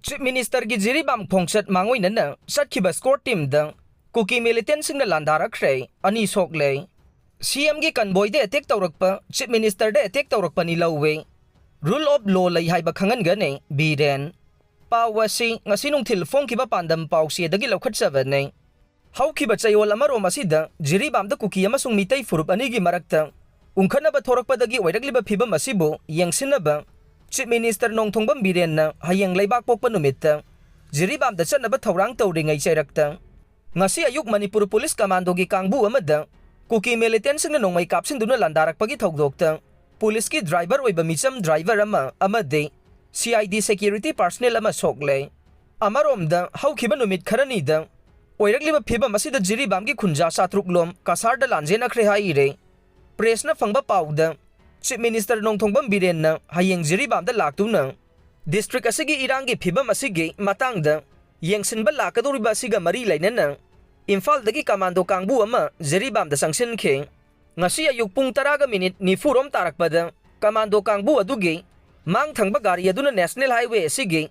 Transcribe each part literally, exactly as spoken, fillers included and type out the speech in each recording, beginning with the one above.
Chief Ministerꯒꯤ Jiribam ꯈꯣꯡꯆꯠ ꯃꯥꯡꯑꯣꯏꯅꯅ ꯆꯠꯈꯤꯕ escort teamꯗ ꯀꯨꯀꯤ militantꯁꯤꯡꯅ ꯂꯥꯟꯗꯥꯔꯛꯈ꯭ꯔꯦ, ꯑꯅꯤ ꯁꯣꯛꯂꯦ꯫ CMꯒꯤ convoyꯗ attack ꯇꯧꯔꯛꯄ, Chief Ministerꯗ attack ꯇꯧꯔꯛꯄꯅꯤ ꯂꯧꯋꯦ꯫ Rule of law ꯂꯩ ꯍꯥꯏꯕ ꯈꯪꯍꯟꯒꯅꯤ, ꯕꯤꯔꯦꯟ꯫ ꯄꯥꯎ ꯑꯁꯤ ꯉꯁꯤ ꯅꯨꯡꯊꯤꯜ ꯐꯣꯡꯈꯤꯕ ꯄꯥꯟꯗꯝ ꯄꯥꯎꯆꯦꯗꯒꯤ ꯂꯧꯈꯠꯆꯕꯅꯤ꯫ ꯍꯧꯈꯤꯕ ꯆꯌꯣꯜ ꯑꯃꯔꯣꯝ ꯑꯁꯤꯗ ꯖꯤꯔꯤꯕꯥꯝꯗ ꯀꯨꯀꯤ ꯑꯃꯁꯨꯡ ꯃꯤꯇꯩ ꯐꯨꯔꯨꯞ ꯑꯅꯤꯒꯤ ꯃꯔꯛꯇ ꯎꯪꯈꯠꯅꯕ ꯊꯣꯔꯛꯄꯗꯒꯤ ꯑꯣꯏꯔꯛꯂꯤꯕ ꯐꯤꯕꯝ ꯑꯁꯤꯕꯨ ꯌꯦꯡꯁꯤꯟꯅꯕ Chief Minister ꯅꯣꯡꯊꯣꯡꯕꯝ ꯕꯤꯔꯦꯟꯅ ꯍꯌꯦꯡ ꯂꯩꯕꯥꯛꯄꯣꯛꯄ ꯅꯨꯃꯤꯠꯇ ꯖꯤꯔꯤꯕꯥꯝꯗ ꯆꯠꯅꯕ ꯊꯧꯔꯥꯡ ꯇꯧꯔꯤꯉꯩ ꯆꯩꯔꯛꯇ ꯉꯁꯤ ꯑꯌꯨꯛ ꯃꯅꯤꯄꯨꯔ ꯄꯨꯂꯤꯁ ꯀꯃꯥꯟꯗꯣꯒꯤ ꯀꯥꯡꯕꯨ ꯑꯃꯗ ꯀꯨꯀꯤ militantꯁꯤꯡꯅ ꯅꯣꯡꯃꯩ ꯀꯥꯞꯁꯤꯟꯗꯨꯅ ꯂꯥꯟꯗꯥꯔꯛꯄꯒꯤ ꯊꯧꯗꯣꯛꯇ ꯄꯨꯂꯤꯁꯀꯤ driver ꯑꯣꯏꯕ ꯃꯤꯆꯝ driver ꯑꯃ ꯑꯃꯗꯤ CID security personnel ꯑꯃ ꯁꯣꯛꯂꯦ꯫ ꯑꯃꯔꯣꯝꯗ, ꯍꯧꯈꯤꯕ ꯅꯨꯃꯤꯠ ꯈꯔꯅꯤꯗ ꯑꯣꯏꯔꯛꯂꯤꯕ ꯐꯤꯕꯝ ꯑꯁꯤꯗ ꯖꯤꯔꯤꯕꯥꯝꯒꯤ ꯈꯨꯟꯖꯥ ꯆꯥꯇ꯭ꯔꯨꯛ ꯂꯣꯝ ꯀꯁꯥꯔꯗ ꯂꯥꯟꯖꯦꯟꯅꯈ꯭ꯔꯦ ꯍꯥꯏꯔꯦ꯫ Pressꯅ ꯐꯪꯕ ꯄꯥꯎꯗ, Chief Minister ꯅꯣꯡꯊꯣꯡꯕꯝ ꯕꯤꯔꯦꯟꯅ ꯍꯌꯦꯡ ꯖꯤꯔꯤꯕꯥꯝꯗ ꯂꯥꯛꯇꯨꯅ district ꯑꯁꯤꯒꯤ ꯏꯔꯥꯡꯒꯤ ꯐꯤꯕꯝ ꯑꯁꯤꯒꯤ ꯃꯇꯥꯡꯗ ꯌꯦꯡꯁꯤꯟꯕ ꯂꯥꯛꯀꯗꯧꯔꯤꯕ ꯑꯁꯤꯒ ꯃꯔꯤ ꯂꯩꯅꯅ ꯏꯝꯐꯥꯜꯗꯒꯤ ꯀꯃꯥꯟꯗꯣ ꯀꯥꯡꯕꯨ ꯑꯃ ꯖꯤꯔꯤꯕꯥꯝꯗ ꯆꯪꯁꯤꯟꯈꯤ꯫ ꯉꯁꯤ ꯑꯌꯨꯛ ꯄꯨꯡ ꯇꯔꯥꯒ ꯃꯤꯅꯤꯠ ꯅꯤꯐꯨ ꯔꯣꯝ ꯇꯥꯔꯛꯄꯗ ꯀꯃꯥꯟꯗꯣ ꯀꯥꯡꯕꯨ ꯑꯗꯨꯒꯤ ꯃꯥꯡ ꯊꯪꯕ ꯒꯥꯔꯤ ꯑꯗꯨꯅ National Highway ꯑꯁꯤꯒꯤ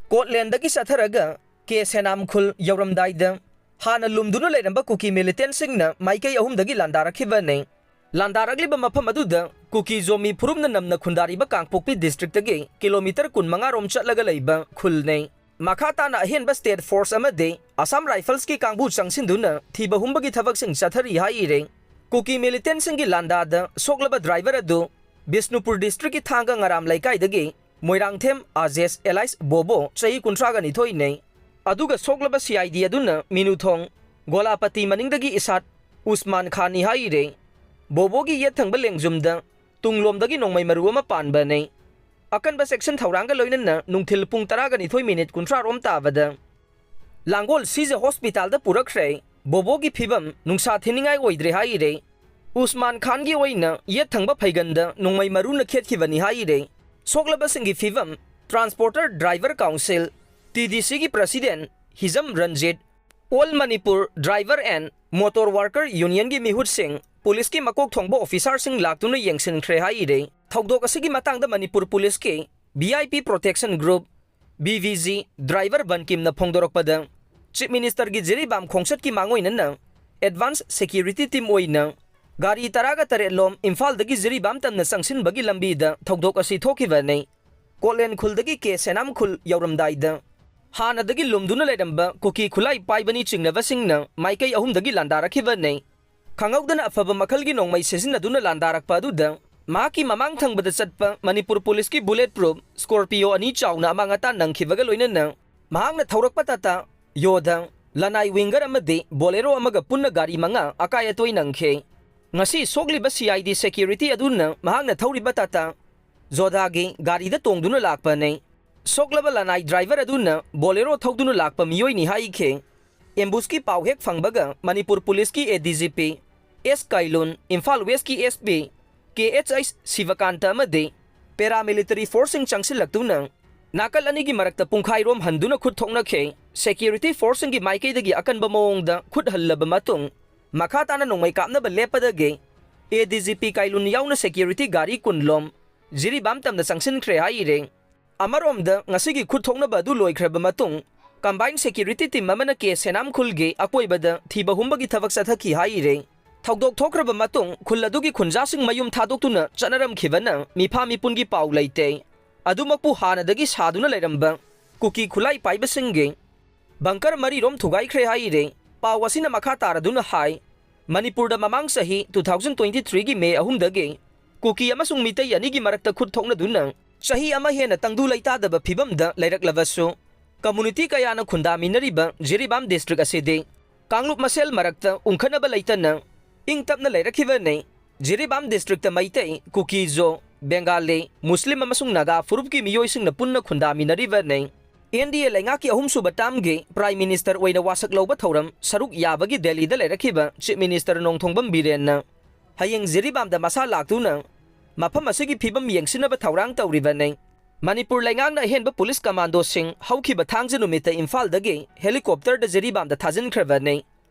ꯀꯣꯠꯂꯦꯟꯗꯒꯤ ꯆꯠꯊꯔꯒ ꯀꯦ ꯁꯦꯅꯥꯝ ꯈꯨꯜ ꯌꯧꯔꯝꯗꯥꯏꯗ ꯍꯥꯟꯅ ꯂꯨꯝꯗꯨꯅ ꯂꯩꯔꯝꯕ ꯀꯨꯀꯤ militantꯁꯤꯡꯅ ꯃꯥꯏꯀꯩ ꯑꯍꯨꯝꯗꯒꯤ ꯂꯥꯟꯗꯥꯔꯛꯈꯤꯕꯅꯤ꯫ ꯂꯥꯟꯗꯥꯔꯛꯂꯤꯕ ꯃꯐꯝ ꯑꯗꯨꯗ ꯀꯨꯀꯤ ꯖꯣꯃꯤ ꯐꯨꯔꯨꯞꯅ ꯅꯝꯅ ꯈꯨꯟꯗꯥꯔꯤꯕ ꯀꯥꯡꯄꯣꯛꯄꯤ districtꯇꯒꯤ kilometre ꯀꯨꯟꯃꯉꯥ ꯔꯣꯝ ꯆꯠꯂꯒ ꯂꯩꯕ ꯈꯨꯜꯅꯤ꯫ ꯃꯈꯥ ꯇꯥꯅ ꯑꯍꯦꯟꯕ state force ꯑꯃꯗꯤ Assam Riflesꯀꯤ ꯀꯥꯡꯕꯨ ꯆꯪꯁꯤꯟꯗꯨꯅ ꯊꯤꯕ ꯍꯨꯝꯕꯒꯤ ꯊꯕꯛꯁꯤꯡ ꯆꯠꯊꯔꯤ ꯍꯥꯏꯔꯤ꯫ ꯀꯨꯀꯤ militantꯁꯤꯡꯒꯤ ꯂꯥꯟꯗꯥꯗ ꯁꯣꯛꯂꯕ driver ꯑꯗꯨ ꯕꯤꯁꯅꯨꯄꯨꯔ districtꯀꯤ ꯊꯥꯡꯒ ꯉꯔꯥꯝ ꯂꯩꯀꯥꯏꯗꯒꯤ ꯃꯣꯏꯔꯥꯡꯊꯦꯝ ꯑꯖꯦꯁ alias ꯕꯣꯕꯣ, ꯆꯍꯤ ꯀꯨꯟꯊ꯭ꯔꯥꯒ ꯅꯤꯊꯣꯏꯅꯤ꯫ ꯑꯗꯨꯒ ꯁꯣꯛꯂꯕ CID ꯑꯗꯨꯅ ꯃꯤꯅꯨꯊꯣꯡ ꯒꯣꯂꯥꯄꯇꯤ ꯃꯅꯤꯡꯗꯒꯤ ꯏꯁꯥꯠ ꯎꯁꯃꯥꯟ ꯈꯥꯟꯅꯤ ꯍꯥꯏꯔꯦ꯫ ꯕꯣꯕꯣꯒꯤ ꯌꯦꯠ ꯊꯪꯕ ꯂꯦꯡꯖꯨꯝꯗ ꯇꯨꯡꯂꯣꯝꯗꯒꯤ ꯅꯣꯡꯃꯩ ꯃꯔꯨ ꯑꯃ ꯄꯥꯟꯕꯅꯤ꯫ ꯑꯀꯟꯕ ꯆꯦꯛꯁꯤꯟ ꯊꯧꯔꯥꯡꯒ ꯂꯣꯏꯅꯅ ꯅꯨꯡꯊꯤꯜ ꯄꯨꯡ ꯇꯔꯥꯒ ꯅꯤꯊꯣꯏ ꯃꯤꯅꯤꯠ ꯀꯨꯟꯊ꯭ꯔꯥ ꯔꯣꯝ ꯇꯥꯕꯗ ꯂꯥꯡꯒꯣꯜ ꯁꯤꯖ hospitalꯗ ꯄꯨꯔꯛꯈ꯭ꯔꯦ꯫ ꯕꯣꯕꯣꯒꯤ ꯐꯤꯕꯝ ꯅꯨꯡꯁꯥ ꯊꯤꯅꯤꯡꯉꯥꯏ ꯑꯣꯏꯗ꯭ꯔꯦ ꯍꯥꯏꯔꯦ꯫ ꯎꯁꯃꯥꯟ ꯈꯥꯟꯒꯤ ꯑꯣꯏꯅ ꯌꯦꯠ ꯊꯪꯕ ꯐꯩꯒꯟꯗ ꯅꯣꯡꯃꯩ ꯃꯔꯨꯅ ꯈꯦꯠꯈꯤꯕꯅꯤ ꯍꯥꯏꯔꯦ꯫ ꯁꯣꯛꯂꯕꯁꯤꯡꯒꯤ ꯐꯤꯕꯝ Transporter Driver Council, TDCꯒꯤ president Hijam Ranjit, All Manipur Driver and Motor Worker Unionꯒꯤ ꯃꯤꯍꯨꯠꯁꯤꯡ, ꯄꯨꯂꯤꯁꯀꯤ ꯃꯀꯣꯛ ꯊꯣꯡꯕ officerꯁꯤꯡ ꯂꯥꯛꯇꯨꯅ ꯌꯦꯡꯁꯤꯟꯈ꯭ꯔꯦ ꯍꯥꯏꯔꯦ꯫ ꯊꯧꯗꯣꯛ ꯑꯁꯤꯒꯤ ꯃꯇꯥꯡꯗ ꯃꯅꯤꯄꯨꯔ ꯄꯨꯂꯤꯁꯀꯤ VIP Protection Group, B V G driver ꯕꯟꯀꯤꯝꯅ ꯐꯣꯡꯗꯣꯔꯛꯄꯗ, Chief Ministerꯒꯤ Jiribam ꯈꯣꯡꯆꯠꯀꯤ ꯃꯥꯡꯑꯣꯏꯅꯅ advance security team ꯑꯣꯏꯅ ꯒꯥꯔꯤ ꯇꯔꯥꯒ ꯇꯔꯦꯠ ꯂꯣꯝ ꯏꯝꯐꯥꯜꯗꯒꯤ ꯖꯤꯔꯤꯕꯥꯝ ꯇꯝꯅ ꯆꯪꯁꯤꯟꯕꯒꯤ ꯂꯝꯕꯤꯗ ꯊꯧꯗꯣꯛ ꯑꯁꯤ ꯊꯣꯛꯈꯤꯕꯅꯤ꯫ ꯀꯣꯠꯂꯦꯟ ꯈꯨꯜꯗꯒꯤ ꯀꯦ ꯁꯦꯅꯥꯝꯈꯨꯜ ꯌꯧꯔꯝꯗꯥꯏꯗ ꯍꯥꯟꯅꯗꯒꯤ ꯂꯨꯝꯗꯨꯅ ꯂꯩꯔꯝꯕ ꯀꯨꯀꯤ ꯈꯨꯠꯂꯥꯏ ꯄꯥꯏꯕꯅꯤ ꯆꯤꯡꯅꯕꯁꯤꯡꯅ ꯃꯥꯏꯀꯩ ꯑꯍꯨꯝꯗꯒꯤ ꯂꯥꯟꯗꯥꯔꯛꯈꯤꯕꯅꯤ꯫ ꯈꯪꯍꯧꯗꯅ ꯑꯐꯕ ꯃꯈꯜꯒꯤ ꯅꯣꯡꯃꯩ ꯁꯤꯖꯤꯟꯅꯗꯨꯅ ꯂꯥꯟꯗꯥꯔꯛꯄ ꯑꯗꯨꯗ ꯃꯍꯥꯛꯀꯤ ꯃꯃꯥꯡ ꯊꯪꯕꯗ ꯆꯠꯄ ꯃꯅꯤꯄꯨꯔ ꯄꯨꯂꯤꯁꯀꯤ bullet proof Scorpio ꯑꯅꯤ ꯆꯥꯎꯅ ꯑꯃꯥꯡ ꯑꯇꯥ ꯅꯪꯈꯤꯕꯒ ꯂꯣꯏꯅꯅ ꯃꯍꯥꯛꯅ ꯊꯧꯔꯛꯄ ꯇꯥꯇꯥ ꯌꯣꯗ, ꯂꯅꯥꯏ Winger ꯑꯃꯗꯤ Bolero ꯑꯃꯒ ꯄꯨꯟꯅ ꯒꯥꯔꯤ ꯃꯉꯥ ꯑꯀꯥꯏ ꯑꯇꯣꯏ ꯅꯪꯈꯤ꯫ ꯉꯁꯤ ꯁꯣꯛꯂꯤꯕ C I D security ꯑꯗꯨꯅ ꯃꯍꯥꯛꯅ ꯊꯧꯔꯤꯕ ꯇꯥꯇꯥ ꯖꯣꯗꯥꯒꯤ ꯒꯥꯔꯤꯗ ꯇꯣꯡꯗꯨꯅ ꯂꯥꯛꯄꯅꯤ꯫ ꯁꯣꯛꯂꯕ ꯂꯅꯥꯏ driver ꯑꯗꯨꯅ Bolero ꯊꯧꯗꯨꯅ ꯂꯥꯛꯄ ꯃꯤꯑꯣꯏꯅꯤ ꯍꯥꯏꯈꯤ꯫ Ambushꯀꯤ ꯄꯥꯎ ꯍꯦꯛ ꯐꯪꯕꯒ ꯃꯅꯤꯄꯨꯔ ꯄꯨꯂꯤꯁꯀꯤ A D G P S ꯀꯥꯏꯂꯨꯟ, Imphal Westꯀꯤ S P K H H ꯁꯤꯕꯀꯥꯟꯇ ꯑꯃꯗꯤ paramilitary forceꯁꯤꯡ ꯆꯪꯁꯤꯜꯂꯛꯇꯨꯅ ꯅꯥꯀꯜ ꯑꯅꯤꯒꯤ ꯃꯔꯛꯇ ꯄꯨꯡꯈꯥꯏꯔꯣꯝ ꯍꯟꯗꯨꯅ ꯈꯨꯠ ꯊꯣꯛꯅꯈꯤ꯫ Security forceꯁꯤꯡꯒꯤ ꯃꯥꯏꯀꯩꯗꯒꯤ ꯑꯀꯟꯕ ꯃꯑꯣꯡꯗ ꯈꯨꯠ ꯍꯜꯂꯕ ꯃꯇꯨꯡ ꯃꯈꯥ ꯇꯥꯅ ꯅꯣꯡꯃꯩ ꯀꯥꯞꯅꯕ ꯂꯦꯞꯄꯗꯒꯤ A D G P ꯀꯥꯏꯂꯨꯟ ꯌꯥꯎꯅ security ꯒꯥꯔꯤ ꯀꯨꯟ ꯂꯣꯝ ꯖꯤꯔꯤꯕꯥꯝ ꯇꯝꯅ ꯆꯪꯁꯤꯟꯈ꯭ꯔꯦ ꯍꯥꯏꯔꯦ꯫ ꯑꯃꯔꯣꯝꯗ ꯉꯁꯤꯒꯤ ꯈꯨꯠ ꯊꯣꯛꯅꯕ ꯑꯗꯨ ꯂꯣꯏꯈ꯭ꯔꯕ ꯃꯇꯨꯡ combined security team ꯑꯃꯅ ꯀꯦ ꯁꯦꯅꯥꯝ ꯈꯨꯜꯒꯤ ꯑꯀꯣꯏꯕꯗ ꯊꯤꯕ ꯍꯨꯝꯕꯒꯤ ꯊꯕꯛ ꯆꯠꯊꯈꯤ ꯍꯥꯏꯔꯦ꯫ ꯊꯧꯗꯣꯛ ꯊꯣꯛꯈ꯭ꯔꯕ ꯃꯇꯨꯡ ꯈꯨꯜ ꯑꯗꯨꯒꯤ ꯈꯨꯟꯖꯥꯁꯤꯡ ꯃꯌꯨꯝ ꯊꯥꯗꯣꯛꯇꯨꯅ ꯆꯠꯅꯔꯝꯈꯤꯕꯅ ꯃꯤꯐꯥ ꯃꯤꯄꯨꯟꯒꯤ ꯄꯥꯎ ꯂꯩꯇꯦ꯫ ꯑꯗꯨꯃꯛꯄꯨ ꯍꯥꯟꯅꯗꯒꯤ ꯁꯥꯗꯨꯅ ꯂꯩꯔꯝꯕ ꯀꯨꯀꯤ ꯈꯨꯠꯂꯥꯏ ꯄꯥꯏꯕꯁꯤꯡꯒꯤ bunker ꯃꯔꯤꯔꯣꯝ ꯊꯨꯒꯥꯏꯈ꯭ꯔꯦ ꯍꯥꯏꯔꯦ꯫ ꯄꯥꯎ ꯑꯁꯤꯅ ꯃꯈꯥ ꯇꯥꯔꯗꯨꯅ ꯍꯥꯏ, ꯃꯅꯤꯄꯨꯔꯗ ꯃꯃꯥꯡ ꯆꯍꯤ two thousand twenty threeꯒꯤ May ꯑꯍꯨꯝꯗꯒꯤ ꯀꯨꯀꯤ ꯑꯃꯁꯨꯡ ꯃꯤꯇꯩ ꯑꯅꯤꯒꯤ ꯃꯔꯛꯇ ꯈꯨꯠ ꯊꯣꯛꯅꯗꯨꯅ ꯆꯍꯤ ꯑꯃ ꯍꯦꯟꯅ ꯇꯪꯗꯨ ꯂꯩꯇꯥꯗꯕ ꯐꯤꯕꯝꯗ ꯂꯩꯔꯛꯂꯕꯁꯨ, community ꯀꯌꯥꯅ ꯈꯨꯟꯗꯥꯃꯤꯟꯅꯔꯤꯕ ꯖꯤꯔꯤꯕꯥꯝ district ꯑꯁꯤꯗꯤ ꯀꯥꯡꯂꯨꯞ ꯃꯁꯦꯜ ꯃꯔꯛꯇ ꯎꯪꯈꯠꯅꯕ ꯂꯩꯇꯅ ꯏꯪ ꯇꯞꯅ ꯂꯩꯔꯛꯈꯤꯕꯅꯤ꯫ ꯖꯤꯔꯤꯕꯥꯝ districtꯇ ꯃꯩꯇꯩ, ꯀꯨꯀꯤ-ꯖꯣ, ꯕꯦꯡꯒꯥꯂꯤ, ꯃꯨꯁꯂꯤꯝ ꯑꯃꯁꯨꯡ ꯅꯥꯒꯥ ꯐꯨꯔꯨꯞꯀꯤ ꯃꯤꯑꯣꯏꯁꯤꯡꯅ ꯄꯨꯟꯅ ꯈꯨꯟꯗꯥꯃꯤꯟꯅꯔꯤꯕꯅꯤ꯫ N D A ꯂꯩꯉꯥꯛꯀꯤ ꯑꯍꯨꯝꯁꯨꯕ termꯒꯤ Prime Minister ꯑꯣꯏꯅ ꯋꯥꯁꯛ ꯂꯧꯕ ꯊꯧꯔꯝ ꯁꯔꯨꯛ ꯌꯥꯕꯒꯤ ꯗꯦꯜꯂꯤꯗ ꯂꯩꯔꯛꯈꯤꯕ Chief Minister ꯅꯣꯡꯊꯣꯝꯕꯝ ꯕꯤꯔꯦꯟꯅ ꯍꯌꯦꯡ ꯖꯤꯔꯤꯕꯥꯝꯗ ꯃꯁꯥ ꯂꯥꯛꯇꯨꯅ ꯃꯐꯝ ꯑꯁꯤꯒꯤ ꯐꯤꯕꯝ ꯌꯦꯡꯁꯤꯟꯅꯕ ꯊꯧꯔꯥꯡ ꯇꯧꯔꯤꯕꯅꯤ꯫ ꯃꯅꯤꯄꯨꯔ ꯂꯩꯉꯥꯛꯅ ꯑꯍꯦꯟꯕ ꯄꯨꯂꯤꯁ commandoꯁꯤꯡ ꯍꯧꯈꯤꯕ ꯊꯥꯡꯖ ꯅꯨꯃꯤꯠꯇ ꯏꯝꯐꯥꯜꯗꯒꯤ helicopterꯗ ꯖꯤꯔꯤꯕꯥꯝꯗ ꯊꯥꯖꯤꯟꯈ꯭ꯔꯕꯅꯤ꯫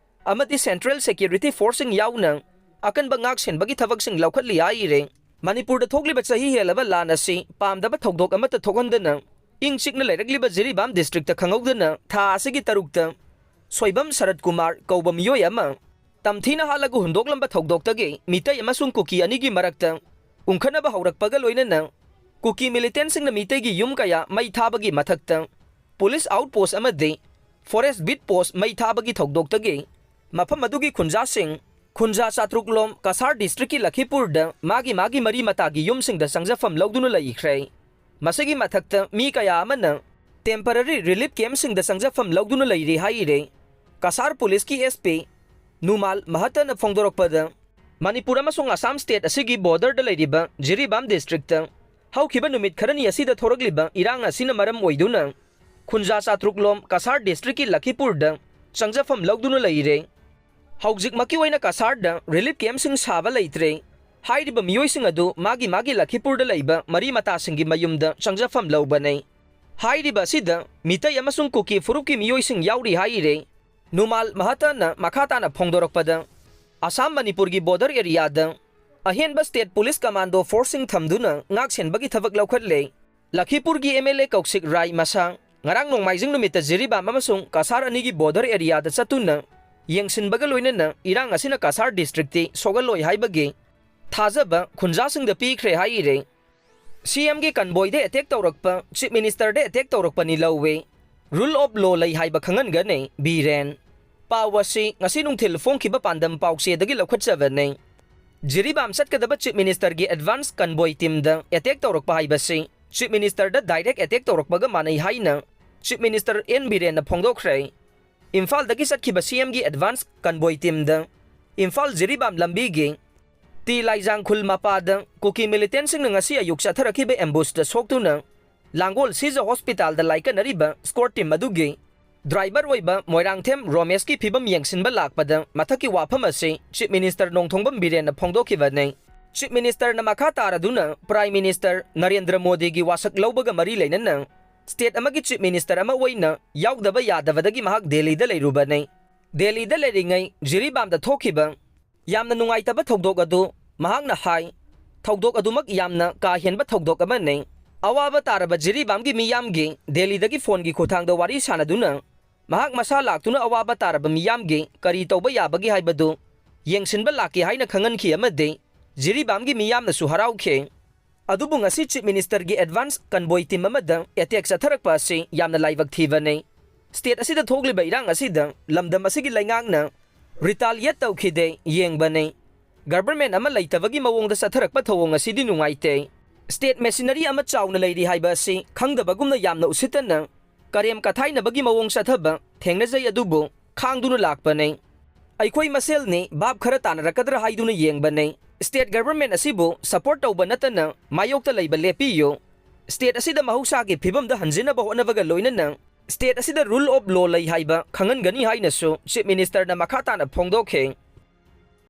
ꯑꯃꯗꯤ Central Security Forceꯁꯤꯡ ꯌꯥꯎꯅ ꯑꯀꯟꯕ ꯉꯥꯛ ꯁꯦꯟꯕꯒꯤ ꯊꯕꯛꯁꯤꯡ ꯂꯧꯈꯠꯂꯤ ꯍꯥꯏꯔꯦ꯫ ꯃꯅꯤꯄꯨꯔꯗ ꯊꯣꯛꯂꯤꯕ ꯆꯍꯤ ꯍꯦꯜꯂꯕ ꯂꯥꯟ ꯑꯁꯤ ꯄꯥꯝꯗꯕ ꯊꯧꯗꯣꯛ ꯑꯃꯠꯇ ꯊꯣꯛꯍꯟꯗꯅ ꯏꯪ ꯆꯤꯛꯅ ꯂꯩꯔꯛꯂꯤꯕ ꯖꯤꯔꯤꯕꯥꯝ ꯗꯤꯁꯇ꯭ꯔꯤꯛꯇ ꯈꯪꯍꯧꯗꯅ ꯊꯥ ꯑꯁꯤꯒꯤ ꯇꯔꯨꯛꯇ ꯁꯣꯏꯕꯝ ꯁꯔꯠ ꯀꯨꯃꯥꯔ ꯀꯧꯕ ꯃꯤꯑꯣꯏ ꯑꯃ ꯇꯝꯊꯤꯅ ꯍꯥꯠꯂꯒ ꯍꯨꯟꯗꯣꯛꯂꯝꯕ ꯊꯧꯗꯣꯛꯇꯒꯤ ꯃꯤꯇꯩ ꯑꯃꯁꯨꯡ ꯀꯨꯀꯤ ꯑꯅꯤꯒꯤ ꯃꯔꯛꯇ ꯎꯪꯈꯠꯅꯕ ꯍꯧꯔꯛꯄꯒ ꯂꯣꯏꯅꯅ ꯀꯨꯀꯤ ꯃꯤꯂꯤꯇꯦꯟꯁꯤꯡꯅ ꯃꯤꯇꯩꯒꯤ ꯌꯨꯝ ꯀꯌꯥ ꯃꯩ ꯊꯥꯕꯒꯤ ꯃꯊꯛꯇ ꯄꯨꯂꯤꯁ ꯑꯥꯎꯠ ꯄꯣꯁ ꯑꯃꯗꯤ ꯐꯣꯔꯦꯁ ꯕꯤꯠ ꯄꯣꯁ ꯃꯩ ꯊꯥꯕꯒꯤ ꯊꯧꯗꯣꯛꯇꯒꯤ ꯃꯐꯝ ꯑꯗꯨꯒꯤ ꯈꯨꯟꯖꯥꯁꯤꯡ, ꯈꯨꯟꯖꯥ ꯆꯥꯇ꯭ꯔꯨꯛꯂꯣꯝ ꯀꯁꯥꯔ ꯗꯤꯁꯇ꯭ꯔꯤꯛꯀꯤ ꯂꯈꯤꯄꯨꯔꯗ ꯃꯥꯒꯤ ꯃꯥꯒꯤ ꯃꯔꯤ ꯃꯇꯥꯒꯤ ꯌꯨꯝꯁꯤꯡꯗ ꯆꯪꯖꯐꯝ ꯂꯧꯗꯨꯅ ꯂꯩꯈ꯭ꯔꯦ꯫ ꯃꯁꯤꯒꯤ ꯃꯊꯛꯇ ꯃꯤ ꯀꯌꯥ ꯑꯃꯅ ꯇꯦꯝꯄꯔꯔꯤ ꯔꯤꯂꯤꯐ ꯀꯦꯝꯞꯁꯤꯡꯗ ꯆꯪꯖꯐꯝ ꯂꯧꯗꯨꯅ ꯂꯩꯔꯤ ꯍꯥꯏꯔꯦ꯫ ꯀꯁꯥꯔ ꯄꯨꯂꯤꯁꯀꯤ ꯑꯦꯁ ꯄꯤ ꯅꯨꯃꯥꯜ ꯃꯍꯇꯅ ꯐꯣꯡꯗꯣꯔꯛꯄꯗ, ꯃꯅꯤꯄꯨꯔ ꯑꯃꯁꯨꯡ ꯑꯁꯥꯝ ꯁ꯭ꯇꯦꯠ ꯑꯁꯤꯒꯤ ꯕꯣꯔꯗꯔꯗ ꯂꯩꯔꯤꯕ ꯖꯤꯔꯤꯕꯥꯝ ꯗꯤꯁꯇ꯭ꯔꯤꯛꯇ ꯍꯧꯈꯤꯕ ꯅꯨꯃꯤꯠ ꯈꯔꯅꯤ ꯑꯁꯤꯗ ꯊꯣꯔꯛꯂꯤꯕ ꯏꯔꯥꯡ ꯑꯁꯤꯅ ꯃꯔꯝ ꯑꯣꯏꯗꯨꯅ ꯈꯨꯟꯖꯥ ꯆꯥꯇ꯭ꯔꯨꯛꯂꯣꯝ ꯀꯁꯥꯔ ꯗꯤꯁꯇ꯭ꯔꯤꯛꯀꯤ ꯂꯈꯤꯄꯨꯔꯗ ꯆꯪꯖꯐꯝ ꯂꯧꯗꯨꯅ ꯂꯩꯔꯦ꯫ ꯍꯧꯖꯤꯛꯃꯛꯀꯤ ꯑꯣꯏꯅ ꯀꯁꯥꯔꯗ ꯔꯤꯂꯤꯐ ꯀꯦꯝꯞꯁꯤꯡ ꯁꯥꯕ ꯂꯩꯇ꯭ꯔꯦ꯫ ꯍꯥꯏꯔꯤꯕ ꯃꯤꯑꯣꯏꯁꯤꯡ ꯑꯗꯨ ꯃꯥꯒꯤ ꯃꯥꯒꯤ ꯂꯈꯤꯄꯨꯔꯗ ꯂꯩꯕ ꯃꯔꯤ ꯃꯇꯥꯁꯤꯡꯒꯤ ꯃꯌꯨꯝꯗ ꯆꯪꯖꯐꯝ ꯂꯧꯕꯅꯤ꯫ ꯍꯥꯏꯔꯤꯕ ꯑꯁꯤꯗ ꯃꯤꯇꯩ ꯑꯃꯁꯨꯡ ꯀꯨꯀꯤ ꯐꯨꯔꯨꯞꯀꯤ ꯃꯤꯑꯣꯏꯁꯤꯡ ꯌꯥꯎꯔꯤ ꯍꯥꯏꯔꯦ꯫ ꯅꯨꯃꯥꯜ ꯃꯍꯇꯅ ꯃꯈꯥ ꯇꯥꯅ ꯐꯣꯡꯗꯣꯔꯛꯄꯗ, ꯑꯁꯥꯝ ꯃꯅꯤꯄꯨꯔꯒꯤ ꯕꯣꯔꯗꯔ ꯑꯦꯔꯤꯌꯥꯗ ꯑꯍꯦꯟꯕ ꯁ꯭ꯇꯦꯠ ꯄꯨꯂꯤꯁ ꯀꯃꯥꯟꯗꯣ ꯐꯣꯔꯁꯁꯤꯡ ꯊꯝꯗꯨꯅ ꯉꯥꯛ ꯁꯦꯟꯕꯒꯤ ꯊꯕꯛ ꯂꯧꯈꯠꯂꯦ꯫ ꯂꯈꯤꯄꯨꯔꯒꯤ ꯑꯦꯝ ꯑꯦꯜ ꯑꯦ ꯀꯧꯁꯤꯛ ꯔꯥꯏ ꯃꯁꯥ ꯉꯔꯥꯡ ꯅꯣꯡꯃꯥꯏꯖꯤꯡ ꯅꯨꯃꯤꯠꯇ ꯖꯤꯔꯤꯕꯥꯝ ꯑꯃꯁꯨꯡ ꯀꯁꯥꯔ ꯑꯅꯤꯒꯤ ꯕꯣꯔꯗꯔ ꯑꯦꯔꯤꯌꯥꯗ ꯆꯠꯇꯨꯅ ꯌꯦꯡꯁꯤꯟꯕꯒ ꯂꯣꯏꯅꯅ ꯏꯔꯥꯡ ꯑꯁꯤꯅ ꯀꯁꯥꯔ ꯗꯤꯁꯇ꯭ꯔꯤꯛꯇꯤ ꯁꯣꯛꯍꯜꯂꯣꯏ ꯍꯥꯏꯕꯒꯤ ꯊꯥꯖꯕ ꯈꯨꯟꯖꯥꯁꯤꯡꯗ ꯄꯤꯈ꯭ꯔꯦ ꯍꯥꯏꯔꯦ꯫ ꯁꯤ ꯑꯦꯝꯒꯤ ꯀꯟꯕꯣꯏꯗ ꯑꯦꯇꯦꯛ ꯇꯧꯔꯛꯄ, ꯆꯤꯐ ꯃꯤꯅꯤꯁꯇꯔꯗ ꯑꯦꯇꯦꯛ ꯇꯧꯔꯛꯄꯅꯤ ꯂꯧꯋꯦ꯫ ꯔꯨꯜ ꯑꯣꯐ ꯂꯣ ꯂꯩ ꯍꯥꯏꯕ ꯈꯪꯍꯟꯒꯅꯤ, ꯕꯤꯔꯦꯟ꯫ ꯄꯥꯎ ꯑꯁꯤ ꯉꯁꯤ ꯅꯨꯡꯊꯤꯜ ꯐꯣꯡꯈꯤꯕ ꯄꯥꯟꯗꯝ ꯄꯥꯎꯆꯦꯗꯒꯤ ꯂꯧꯈꯠꯆꯕꯅꯤ꯫ ꯖꯤꯔꯤꯕꯥꯝ ꯆꯠꯀꯗꯕ ꯆꯤꯐ ꯃꯤꯅꯤꯁꯇꯔꯒꯤ ꯑꯦꯗꯚꯥꯟꯁ ꯀꯟꯕꯣꯏ ꯇꯤꯝꯗ ꯑꯦꯇꯦꯛ ꯇꯧꯔꯛꯄ ꯍꯥꯏꯕꯁꯤ ꯆꯤꯐ ꯃꯤꯅꯤꯁꯇꯔꯗ ꯗꯥꯏꯔꯦꯛ ꯑꯦꯇꯦꯛ ꯇꯧꯔꯛꯄꯒ ꯃꯥꯟꯅꯩ ꯍꯥꯏꯅ ꯆꯤꯐ ꯃꯤꯅꯤꯁꯇꯔ ꯑꯦꯟ ꯕꯤꯔꯦꯟꯅ ꯐꯣꯡꯗꯣꯛꯈ꯭ꯔꯦ꯫ ꯏꯝꯐꯥꯜꯗꯒꯤ ꯆꯠꯈꯤꯕ ꯁꯤ ꯑꯦꯝꯒꯤ ꯑꯦꯗꯚꯥꯟꯁ ꯀꯟꯕꯣꯏ ꯇꯤꯝꯗ ꯏꯝꯐꯥꯜ ꯖꯤꯔꯤꯕꯥꯝ ꯂꯝꯕꯤꯒꯤ ꯇꯤ ꯂꯥꯏꯖꯥꯡ ꯈꯨꯜ ꯃꯄꯥꯗ ꯀꯨꯀꯤ ꯃꯤꯂꯤꯇꯦꯟꯁꯤꯡꯅ ꯉꯁꯤ ꯑꯌꯨꯛ ꯆꯠꯊꯔꯛꯈꯤꯕ ꯑꯦꯝꯕꯨꯁꯇ ꯁꯣꯛꯇꯨꯅ ꯂꯥꯡꯒꯣꯜ ꯁꯤꯖ ꯍꯣꯁꯄꯤꯇꯥꯜꯗ ꯂꯥꯏꯀꯠꯅꯔꯤꯕ ꯁ꯭ꯀꯣꯔꯠ ꯇꯤꯝ ꯑꯗꯨꯒꯤ ꯗ꯭ꯔꯥꯏꯚꯔ ꯑꯣꯏꯕ ꯃꯣꯏꯔꯥꯡꯊꯦꯝ ꯔꯣꯃꯦꯁꯀꯤ ꯐꯤꯕꯝ ꯌꯦꯡꯁꯤꯟꯕ ꯂꯥꯛꯄꯗ ꯃꯊꯛꯀꯤ ꯋꯥꯐꯝ ꯑꯁꯤ ꯆꯤꯐ ꯃꯤꯅꯤꯁꯇꯔ ꯅꯣꯡꯊꯣꯡꯕꯝ ꯕꯤꯔꯦꯟꯅ ꯐꯣꯡꯗꯣꯛꯈꯤꯕꯅꯤ꯫ ꯆꯤꯐ ꯃꯤꯅꯤꯁꯇꯔꯅ ꯃꯈꯥ ꯇꯥꯔꯗꯨꯅ ꯄ꯭ꯔꯥꯏꯝ ꯃꯤꯅꯤꯁꯇꯔ ꯅꯔꯦꯟꯗ꯭ꯔ ꯃꯣꯗꯤꯒꯤ ꯋꯥꯁꯛ ꯂꯧꯕꯒ ꯃꯔꯤ ꯂꯩꯅꯅ ꯁ꯭ꯇꯦꯠ ꯑꯃꯒꯤ ꯆꯤꯐ ꯃꯤꯅꯤꯁꯇꯔ ꯑꯃ ꯑꯣꯏꯅ ꯌꯥꯎꯗꯕ ꯌꯥꯗꯕꯗꯒꯤ ꯃꯍꯥꯛ ꯗꯦꯜꯂꯤꯗ ꯂꯩꯔꯨꯕꯅꯤ꯫ ꯗꯦꯜꯂꯤꯗ ꯂꯩꯔꯤꯉꯩ ꯖꯤꯔꯤꯕꯥꯝꯗ ꯊꯣꯛꯈꯤꯕ ꯌꯥꯝꯅ ꯅꯨꯡꯉꯥꯏꯇꯕ ꯊꯧꯗꯣꯛ ꯑꯗꯨ ꯃꯍꯥꯛꯅ ꯍꯥꯏ, ꯊꯧꯗꯣꯛ ꯑꯗꯨꯃꯛ ꯌꯥꯝꯅ ꯀꯥ ꯍꯦꯟꯕ ꯊꯧꯗꯣꯛ ꯑꯃꯅꯤ꯫ ꯑꯋꯥꯕ ꯇꯥꯔꯕ ꯖꯤꯔꯤꯕꯥꯝꯒꯤ ꯃꯤꯌꯥꯝꯒꯤ ꯗꯦꯜꯂꯤꯗꯒꯤ ꯐꯣꯟꯒꯤ ꯈꯨꯠꯊꯥꯡꯗ ꯋꯥꯔꯤ ꯁꯥꯅꯗꯨꯅ ꯃꯍꯥꯛ ꯃꯁꯥ ꯂꯥꯛꯇꯨꯅ ꯑꯋꯥꯕ ꯇꯥꯔꯕ ꯃꯤꯌꯥꯝꯒꯤ ꯀꯔꯤ ꯇꯧꯕ ꯌꯥꯕꯒꯦ ꯍꯥꯏꯕꯗꯨ ꯌꯦꯡꯁꯤꯟꯕ ꯂꯥꯛꯀꯦ ꯍꯥꯏꯅ ꯈꯪꯍꯟꯈꯤ ꯑꯃꯗꯤ ꯖꯤꯔꯤꯕꯥꯝꯒꯤ ꯃꯤꯌꯥꯝꯅꯁꯨ ꯍꯔꯥꯎꯈꯤ꯫ ꯑꯗꯨꯕꯨ ꯉꯁꯤ Chief Ministerꯒꯤ advance convoy team ꯑꯃꯗ attack ꯆꯠꯊꯔꯛꯄ ꯑꯁꯤ ꯌꯥꯝꯅ ꯂꯥꯏꯕꯛ ꯊꯤꯕꯅꯤ꯫ State ꯑꯁꯤꯗ ꯊꯣꯛꯂꯤꯕ ꯏꯔꯥꯡ ꯑꯁꯤꯗ ꯂꯝꯗꯝ ꯑꯁꯤꯒꯤ ꯂꯩꯉꯥꯛꯅ retaliate ꯇꯧꯈꯤꯗꯦ ꯌꯦꯡꯕꯅꯤ꯫ Government ꯑꯃ ꯂꯩꯇꯕꯒꯤ ꯃꯑꯣꯡꯗ ꯆꯠꯊꯔꯛꯄ ꯊꯧꯑꯣꯡ ꯑꯁꯤꯗꯤ ꯅꯨꯡꯉꯥꯏꯇꯦ꯫ State machinery ꯑꯃ ꯆꯥꯎꯅ ꯂꯩꯔꯤ ꯍꯥꯏꯕ ꯑꯁꯤ ꯈꯪꯗꯕꯒꯨꯝꯅ ꯌꯥꯝꯅ ꯎꯁꯤꯠꯇꯅ ꯀꯔꯦꯝ ꯀꯊꯥꯏꯅꯕꯒꯤ ꯃꯑꯣꯡ ꯆꯠꯊꯕ ꯊꯦꯡꯅꯖꯩ, ꯑꯗꯨꯕꯨ ꯈꯥꯡꯗꯨꯅ ꯂꯥꯛꯄꯅꯤ꯫ ꯑꯩꯈꯣꯏ ꯃꯁꯦꯜꯅꯤ, ꯚꯥꯞ ꯈꯔ ꯇꯥꯅꯔꯛꯀꯗ꯭ꯔꯥ ꯍꯥꯏꯗꯨꯅ ꯌꯦꯡꯕꯅꯤ꯫ State government ꯑꯁꯤꯕꯨ support ꯇꯧꯕ ꯅꯠꯇꯅ ꯃꯥꯌꯣꯛꯇ ꯂꯩꯕ ꯂꯦꯞꯄꯤꯌꯨ꯫ State ꯑꯁꯤꯗ ꯃꯍꯧꯁꯥꯒꯤ ꯐꯤꯕꯝꯗ ꯍꯟꯖꯤꯟꯅꯕ ꯍꯣꯠꯅꯕꯒ ꯂꯣꯏꯅꯅ state ꯑꯁꯤꯗ rule of law ꯂꯩ ꯍꯥꯏꯕ ꯈꯪꯍꯟꯒꯅꯤ ꯍꯥꯏꯅꯁꯨ Chief Ministerꯅ ꯃꯈꯥ ꯇꯥꯅ ꯐꯣꯡꯗꯣꯛꯈꯤ꯫